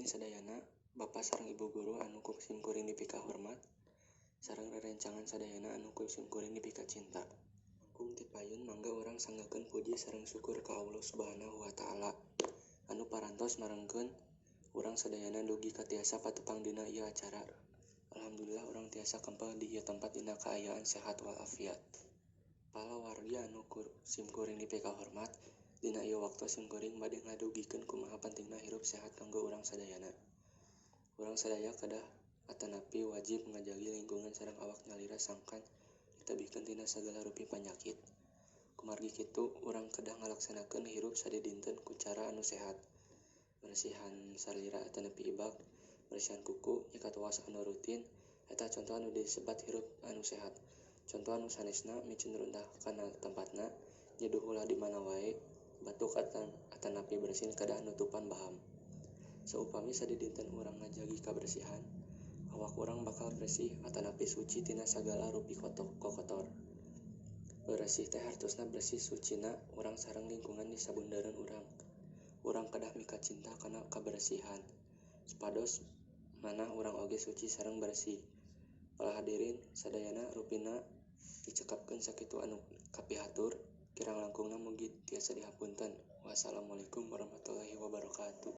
hadirin sadayana, Bapak sareng Ibu guru anu ku simkuring dipikahormat, sareng rerencangan sadayana anu ku simkuring dipikacinta. Langkung ti payun mangga urang sanggakeun puji sareng syukur ka Allah Subhanahu wa Ta'ala anu parantos marengkeun urang sadayana dugi ka tiasa patepang dina ieu acara. Alhamdulillah urang tiasa kempel di ieu tempat dina kaayaan sehat walafiat. Palawargi anu ku simkuring dipikahormat, dina ieu waktu simkuring bade ngadugikeun kumaha pentingna hirup sehat kanggo urang sadayana. Urang sadaya kedah atanapi wajib ngajagi lingkungan sareng awak nyalira sangkan ditebihkeun tina sagala rupi panyakit. Kumargi kitu, urang kedah ngalaksanakeun hirup sadidinten ku cara anu sehat. Meresihan salira atanapi ibak, meresihan kuku, nyikat waos anu rutin, eta conto anu disebat hirup anu sehat. Conto anu sanesna micen runtah kana tempatna, nyeduh ulah di mana wae, batuk atanapi bersin kedah nutupan baham. Saupami sadidinten urang ngajagi kabersihan, awak urang bakal bersih atanapi suci tina sagala rupi kokotor. Beresih teh hartosna bersih sucina urang sareng lingkungan di sabundereun urang. Urang kedah mikacinta kana kaberesihan supados manah urang oge suci sareng bersih. Para hadirin sadayana rupina dicekapkeun sakitu anu kapihatur, kirang langkungna mugi tiasa dihapunten. Wassalamualaikum warahmatullahi wabarakatuh.